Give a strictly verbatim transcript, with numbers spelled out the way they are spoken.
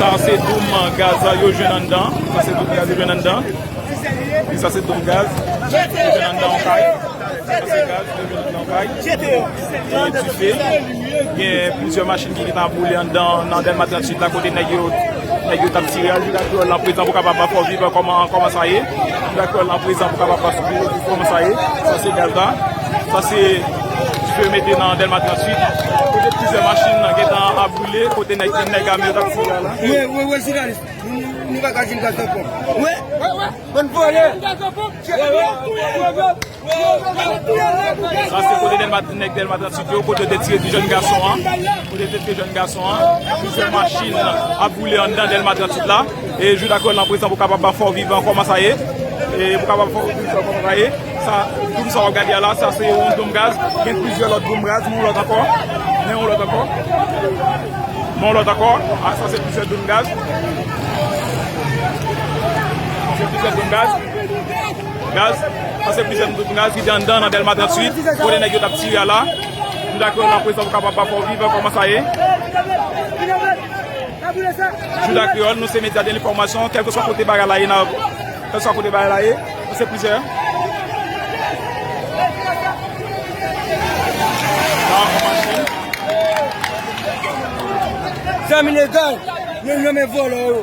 Sa se doum gaz yo jwenn anndan. Sa se doum gaz yo jwenn anndan. E sa se doum gaz yo jwenn anndan yon kay. Sa se gaz yo jwenn anndan yon kay. Gen dife. Gen plizyè machin ki gentan boule anndan nan Dèlma tranntuit la kote nèg yo, nèg yo t ap tire a. Jouda Kreyòl la prezan pou kapab ba fò viv kòman, kòman sa ye. Jouda Kreyòl la prezan pou kapab ba fò viv kòman sa ye. Sa se gaz la. Sa se dife yo mete nan Dèlma tranntuit. Kote plizyè machin gentan ap boule, kote nèg, nèg ame yo t ap tire a la. Wi, wi, wi, jounalis. Nou, nou, nou pa ka jwenn gaz nan ponp. Wi. Bann vòlè. Sa se kote Dèlma, nèg Dèlma tranntuit yo, kote yo te tire ti jèn gason an. Kote yo te tire jèn gason an. Plizyè machin ap boule anndan Dèlma tranntuit la. E Jouda Kreyòl la prezan pou kapab ba fò viv kòman sa ye. E pou kapab fò viv kòman sa ye. Sa, doum sa w ap gade a la, sa se yon doum gaz. Gen plizyè lòt doum gaz, men yon lòt ankò. Men yon lòt ankò. Men yon lòt ankò. A, sa se plizyè doum gaz. Se plizyè doum gaz. Gaz. Sa se plizyè doum gaz ki te anndan nan Dèlma tranntuit. Kote nèg yo t ap tire a la. Jouda Kreyòl la prezan pou kapab ba fò viv kòman sa ye. Jouda Kreyòl, nou se medya de lenfòmasyon, kèlkeswa kote bagay la ye, n ap, kèlkeswa kote bagay la ye, nou se plizyè. Zam ilegal, nou renmen vòlò yo.